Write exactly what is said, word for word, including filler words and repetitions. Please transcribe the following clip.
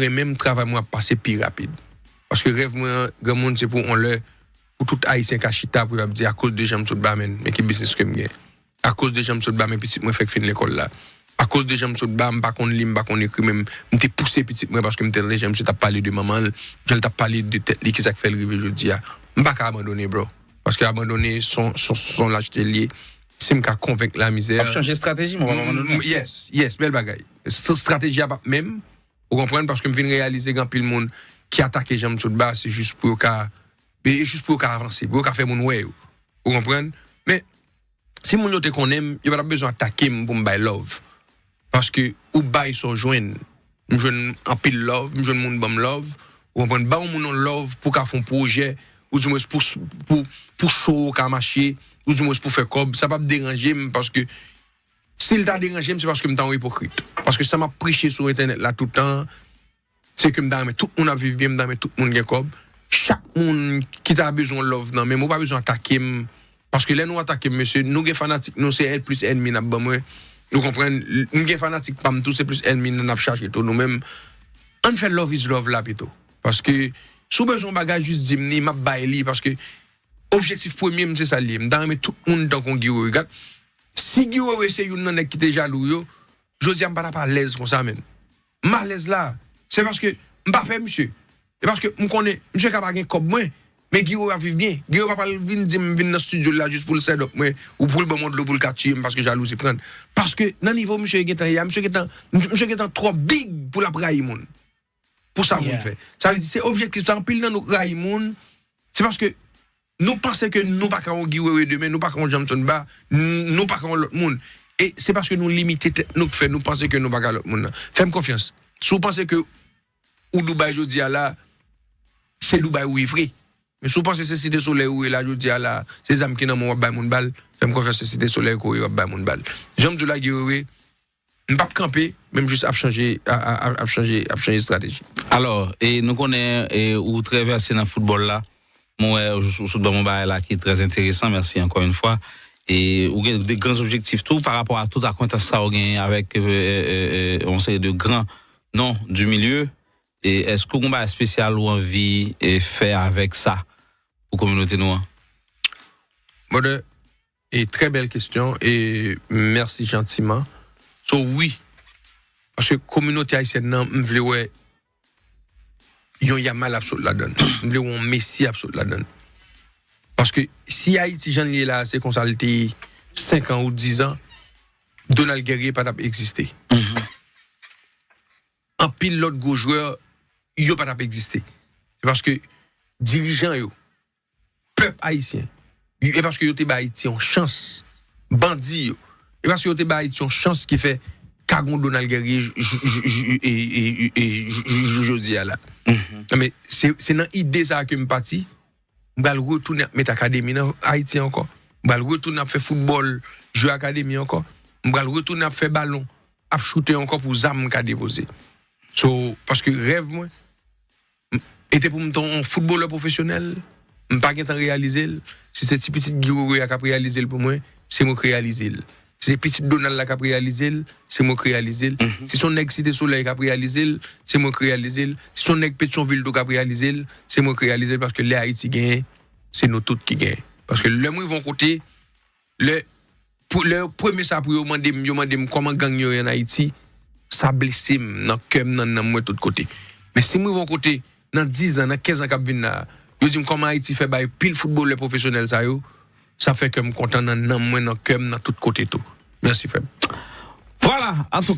renmen m, travay mwen ap pase pi rapid. Paske rèv mwen an, granmoun, se pou on lè, pou tout Ayisyen ka chita, pou y ap di, akoz de jan m sot ba, men, men ki biznis ke m gen. Akoz de jan m sot ba, men pitit mwen fèk fin lekòl la. Akoz de jan m sot ba, m pa konn li, m pa konn ekri, men m, m te pouse pitit mwen paske m tande jan misye t ap pale de manman l, jan l t ap pale de tèt li, ki sa k fè l rive jodi a. M pa ka abandone, bro. Paske abandone, son, son, son lachte l ye. Si m ka konvenk lamizè. W ap chanje estrateji, men w p ap abandone. Yes, yes, bèl bagay. Estrateji a p ap menm, ou konprann, paske m vin reyalize gen anpil moun ki atake jan m sot ba, se jis pou yo ka, e jis pou yo ka avanse, pou yo ka fè moun wè yo. Ou konprann? Men, si moun yo te konnen m, yo pa t ap bezwen atake m pou m bay love. Paske ou bay sa w jwenn. M jwenn anpil love, m jwenn moun ban m love. Ou konprann? Ba yon moun yon love pou ka fè yon pwojè, ou di mwens pou, pou, pou show ou ka mache, ou di mwens pou fè kòb, sa p ap deranje m paske si l ta deranje m, se paske m ta yon ipokrit. Paske sa m ap preche sou entènèt la tout tan, se ke m ta renmen tout moun ap viv byen, m ta renmen tout moun gen kòb. Chak moun ki ta bezwen love nan men m, ou pa bezwen atake m. Paske lè nou atake m, mesye, nou gen fanatik, nou se èl plis ènmi n ap ban mwen. Ou konprann? M gen fanatik pa m tou, se plis ènmi n ap chache tou nou menm. Ann fè love is love la pito. Paske si w bezwen yon bagay, jis di m li, m ap bay li. Paske objektif premye m, se sa l ye. M ta renmen tout moun tankou Guy Wewe. Gad, si Guy Wewe se youn nan nèg ki te jalou yo, jodi a m pa t ap alèz konsa, menn. M alèz la. Se paske m pa pè misye. E paske m konnen misye ka pa gen kòb mwen, men Guy Wewe ap viv byen. Guy Wewe pa pral vin di m vin nan estidyo l la jis pou l sèdòp mwen, ou pou l ban m yon dlo pou l ka tiye m paske jalouzi pran l. Paske nan nivo misye gentan ye a, misye gentan, misye gentan twò big pou l ap rayi moun. Pou sa moun fè. Sa vle di, se objektif sa, anpil nan nou rayi moun, se paske nou panse ke nou pa ka yon Guy Wewe demen, nou pa ka yon Johnson Ba, n-, nou pa ka yon lòt moun. E se paske nou limite tèt nou k fè nou panse ke nou pa ka lòt moun nan. Fè m konfyans. Si w panse ke ou Dubai jodi a la, se Dubai ou ye vre. Men si w panse se Site Solèy ou ye la jodi a la, se zam ki nan men w w ap bay moun bal, fè m konfyans, se Site Solèy ke w ye w ap bay moun bal. Jan m di w la, Guy Wewe, m p ap kanpe, men m jis ap chanje, a, a, a, ap chanje, ap chanje estrateji. Alò, e nou konnen, e, ou trè vèse nan foutbòl la. Mwen wè ou, ou sot ban m yon bagay la ki trè enteresan. Mèsi ankò yon fwa. E ou gen de gran objektif tou pa rapò a tout akwentans sa ou genyen avèk, e, e, e, e, yon seri de gran non du milieu. E èske ou gen yon bagay espesyal ou anvi, e, fè avèk sa pou kominote nou an? Brother, e trè bèl kesyon, e mèsi jantiman. So, wi, paske kominote ayisyèn nan, m vle wè yon Yamal ap sot ladan l. M vle wè yon Messi ap sot ladan l. Paske si Ayiti jan l ye la, se konsa l te ye senk an ou diz an, Donald Guerrier pa t ap egziste. Anpil lòt gwo jwè, yo pa t ap egziste. Se paske dirijan yo, pèp ayisyen, e paske yo te ba Ayiti yon chans, bandi yo, e paske yo te ba Ayiti yon chans ki fè ka gen yon Donald Guerrier j-, j-, j-, j-, e, e, e, e, j-, j-, j-, jodi a la. Men se, se nan ide sa a ke m pati. M pral retounen ap met akademi nan Ayiti ankò. M pral retounen ap fè foutbòl, jwe akademi ankò. M pral retounen ap fè balon, ap choute ankò pou zam ka depoze. So, paske rèv mwen, m-, e te pou m te yon foutbolè pwofesyonèl, m pa gentan reyalize l. Si se ti pitit Guy Wewe a k ap reyalize l pou mwen, se mwen k reyalize l. Si se pitit Donald la k ap reyalize l, se mwen k reyalize l. Si se yon nèg Site Solèy k ap reyalize l, se mwen k reyalize l. Si se yon nèg Petyonvil tou k ap reyalize l, se mwen k reyalize l, paske lè Ayiti genyen, se nou tout ki genyen. Paske lè m rive yon kote, lè, pou, lè premye sa pou yo mande m, yo mande m kòman gang yo ye ann Ayiti, sa blese m nan kè m, nan nanm mwen, tout kote. Men si m rive yon kote, nan diz an, nan kenz an k ap vin la a, yo di m kòman Ayiti fè bay pil foutbolè pwofesyonèl sa yo, sa fè kè m kontan nan nanm mwen, nan kè m, nan tout kote tou. Mèsi, frè m. Vwala, antouka,